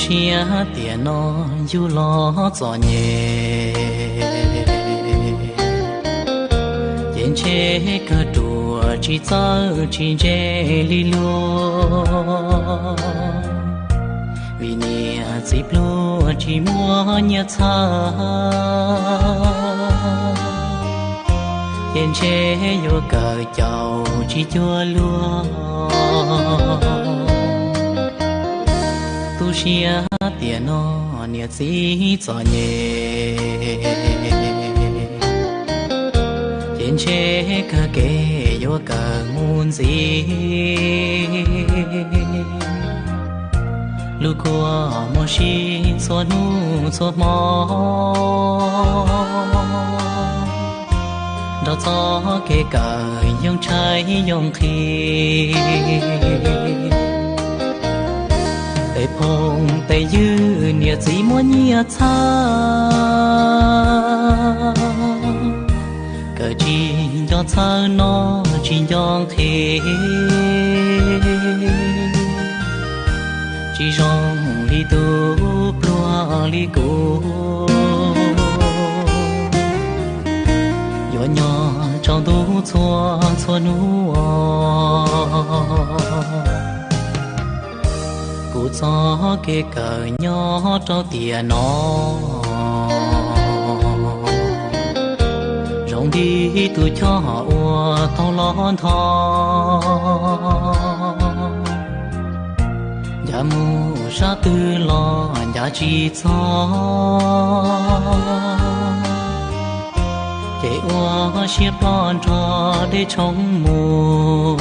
Siab tiam no yug los txom nyem, ces ntshe kawg ruam tsis txawj tsis ntse li luag, vim niam txiv pluag tsis muaj nyiaj txhawb, ces ntshe yuav kawm caum tsis cuag luag. Tu siab tiam no niam txiv txom nyem, ces ntshe kawg kev yuav kawm mus ntxiv. Lub kua muag si txhua hnub txhua hmo, nrog txoj kev kawm yoo tshaib yoo nqhis. Tes phooj tes ywg niam txiv muaj nyiaj txhawb, kawm tsis nco txhawb noj tsis nco nqhis, tsis zoo li tus pluag li kuv, yuav nyob tsaus ntuj txhua txhua hnub. Kuv txoj kev kawm nyob rau tiam no, zoo li tus choj uas tau los nthos, ncav mus sab twg los ncav tsis txog, ces ua siab ploj nrog dej tshoob mus.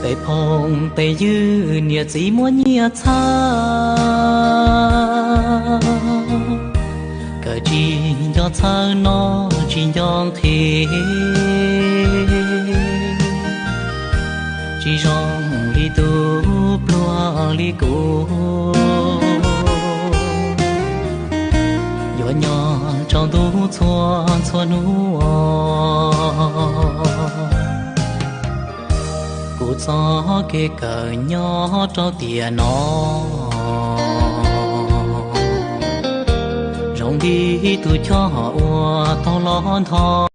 Tes phooj tes ywg niam txiv muaj nyiaj txhawb, kawm tsis nco txhawb noj tsis nco nqhis, tsis zoo li tus pluag li kuv, yuav nyob tsaus ntuj txhua txhua hnub. Kuv txoj kev kawm nyob rau tiam no, zoo li tus choj uas tau los nthos,